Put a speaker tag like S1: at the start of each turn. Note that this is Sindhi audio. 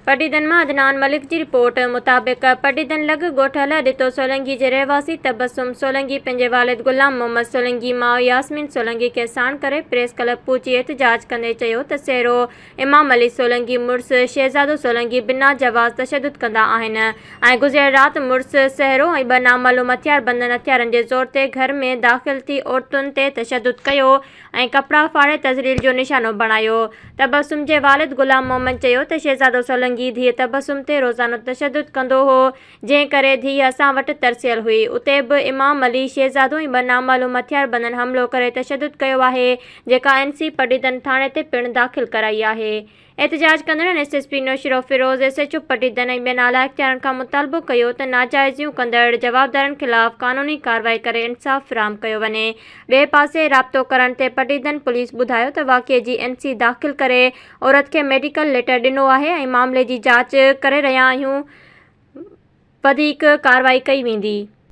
S1: پڊعيدن مان عدنان ملڪ جي رپورٽ مطابق پڊعيدن لڳ ڳوٺ الهه ڏتو سولنگي جي رهواسي تبسم سولنگي پنهنجي والد غلام محمد سولنگي ماء ياسمين سولنگي کي ساڻ ڪري پريس ڪلب پهچي احتجاج ڪندي چيو ته سهرو امام علي سولنگي مڙس شهزادو سولنگي بنا جواز تشدد ڪندا آهن ۽ گذريل رات مڙس سهرو ۽ ٻه نامعلوم هٿياربندن هٿيارن جي زور تي گهر ۾ داخل ٿي عورتن تي تشدد ڪيو ۽ ڪپڙا ڦاڙي تذليل جو نشانو بڻايو. تبسم جي والد غلام محمد چيو ته شهزادو سولنگي ڌيء تبسم تي روزانو تشدد ڪندو هو، جنهن ڪري ڌيء اسان وٽ ترسيل هئي، اتي به امام علي، شهزادو ۽ ٻه نامعلوم هٿياربندن حملو ڪري تشدد ڪيو آهي، جيڪا اين سي پڊعيدن ٿاڻي تي پڻ داخل ڪرائي آهي. احتجاج ڪندڙن S S P Naushahro Feroze, S H O Padidan ۽ ٻين اعليٰ اختيارين کان مطالبو ڪيو ته ناجائزيون ڪندڙ جوابدارن خلاف قانوني ڪارروائي ڪري انصاف فراهم ڪيو وڃي. ٻئي پاسي رابطو ڪرڻ تي پڊعيدن پوليس ٻڌايو ته واقعي جي اين سي داخل ڪري عورت کي ميڊيڪل ليٽر ڏنو آهي ۽ معاملي جي جاچ ڪري رهيا آهيون وڌيڪ ڪارروائي ڪئي ويندي.